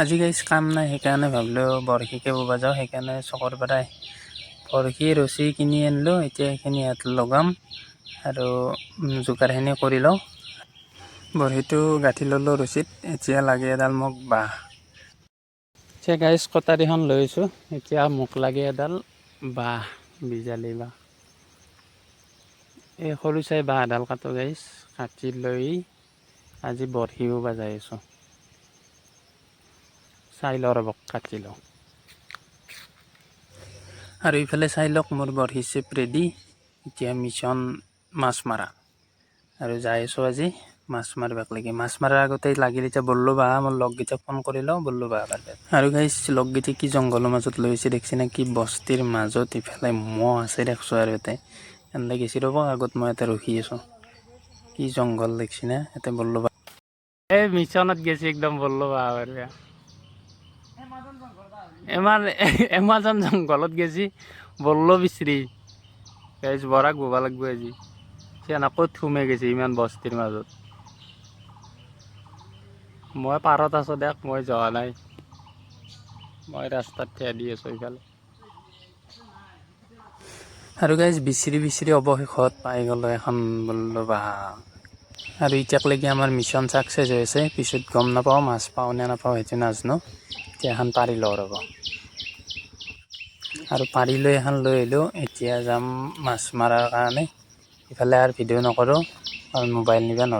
আজি গাইজ কাম নাই, সেইকাৰণে ভাবিলোঁ বৰশীকে ববা যাওঁ। সেইকাৰণে চকৰ পৰাই বৰশী, ৰছী কিনি আনিলোঁ। এতিয়া সেইখিনি ইয়াত লগাম আৰু যোগাৰখিনি কৰি লওঁ। বৰশীটো গাঁঠি ল'লোঁ ৰছীত। এতিয়া লাগে এডাল মোক বাঁহ। এতিয়া গাইজ কটাৰীখন লৈ আহিছোঁ। এতিয়া মোক লাগে এডাল বাঁহ, বিজালি বাঁহ। এই সৰু চাই বাঁহ এডাল কাটো গাইজ। কাটি লৈ আজি বৰশী ববা যাই আছোঁ। চাই লওঁ ৰ'ব, কাটি লওঁ। আৰু ইফালে চাই লওক, মোৰ বৰশী চেপ ৰেডি। এতিয়া মিছন মাছ মাৰা আৰু যাই আছোঁ আজি মাছ মাৰিবাক লাগি। মাছ মাৰাৰ আগতে লাগিল এতিয়া বল্লো বাহা। মোৰ লগকেইটাক ফোন কৰি লওঁ, বল্লো বাহা পাৰবে। আৰু গাইজ, লগকেইটা কি জংঘলৰ মাজত লৈ আহিছে দেখছি না? কি বস্তিৰ মাজত! ইফালে মহ আছে দেখছোঁ আৰু ইয়াতে এনে গেছি। ৰ'ব, আগত মই ইয়াতে ৰখি আছোঁ। কি জংঘল দেখছি না? ইয়াতে বল্লো বাহা। এই মিছনত গেছি একদম বল্লো বাহা পাৰবে। এমাজন জংঘলত গেছি বল্লো বিচাৰি। গাইজ, বৰাক ববা লাগব আজি। সিয়ানা ক'ত সোমাই গৈছে ইমান বস্তিৰ মাজত? মই পাৰত আছো দেখ, মই যোৱা নাই। মই ৰাস্তাত থিয় দি আছো ইফালে। আৰু গাইজ, বিচাৰি বিচাৰি অৱশেষত পাই গ'লো এখন বল্লো বাহা। আৰু এতিয়ালৈকে আমাৰ মিছন ছাকচেছ হৈ আছে। পিছত গম নাপাওঁ মাছ পাওঁ নে নাপাওঁ, সেইটো নাজানো। এতিয়া এখন পাৰি লওঁ ৰ'ব। আৰু পাৰি লৈ এখন লৈ আহিলোঁ। এতিয়া যাম মাছ মাৰাৰ কাৰণে। ইফালে আৰু ভিডিঅ' নকৰোঁ, কাৰণ মোবাইল নিব নোৱাৰোঁ।